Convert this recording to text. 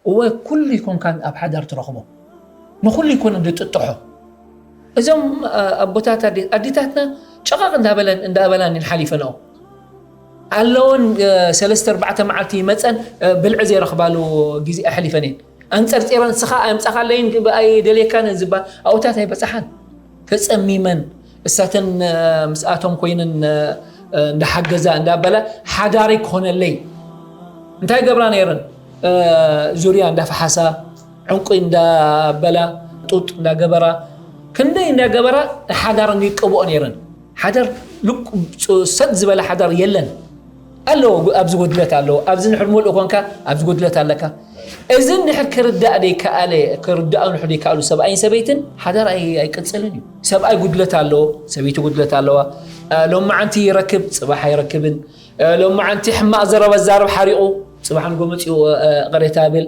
እወ፣ ኩሉ ይኮንካን ኣብ ሓዳር ትረኽቦ፣ ንኹሉ ይኮነ ዝጥጥሖ። እዞም ኣቦታት ኣዴታትና ጨቓቕ እንዳበለን እንዳበላን ሓሊፈንኦ ኣለወን። ሰለስተ ኣርባዕተ መዓልቲ ይመፀን ብልዒ ዘይረኽባሉ ግዜ ኣሕሊፈን እየን። ኣንፀርፂረን ስኻ ኣምፃኻለይን ኣይደልየካን ዝባ ኣውታት ኣይበፃሓን። ተፀሚመን እሳተን ምስኣቶም ኮይነን እንዳሓገዛ እንዳበላ ሓዳሪ ክኾነለይ እንታይ ገብራ ነይረን? ዙርያ እንዳፈሓሳ ዕንቁ እንዳበላ ጡጥ እንዳገበራ ክንደይ እንዳገበራ ሓዳረን ይቀብኦ ነይረን። ሓዳር ሰጥ ዝበለ ሓዳር የለን። ኣለዎ ኣብዚ ጉድለት ኣለዎ። ኣብዚ ንሕር ሙሉእ ኮንካ ኣብዚ ጉድለት ኣለካ። እዚ እንድሕር ክርዳእ ደይከኣለ ክርዳእ ንሕር ደይከኣሉ ሰብኣይን ሰበይትን ሓዳር ኣይቅፅልን እዩ። ሰብኣይ ጉድለት ኣለዎ፣ ሰበይቲ ጉድለት ኣለዋ። ሎማዓንቲ ይረክብ፣ ፅባሕ ኣይረክብን። ሎማዓንቲ ሕማቕ ዘረባ ዛረብ ሓሪቑ፣ ፅባሕ ንጎ መፂኡ ቅሬታ ብል።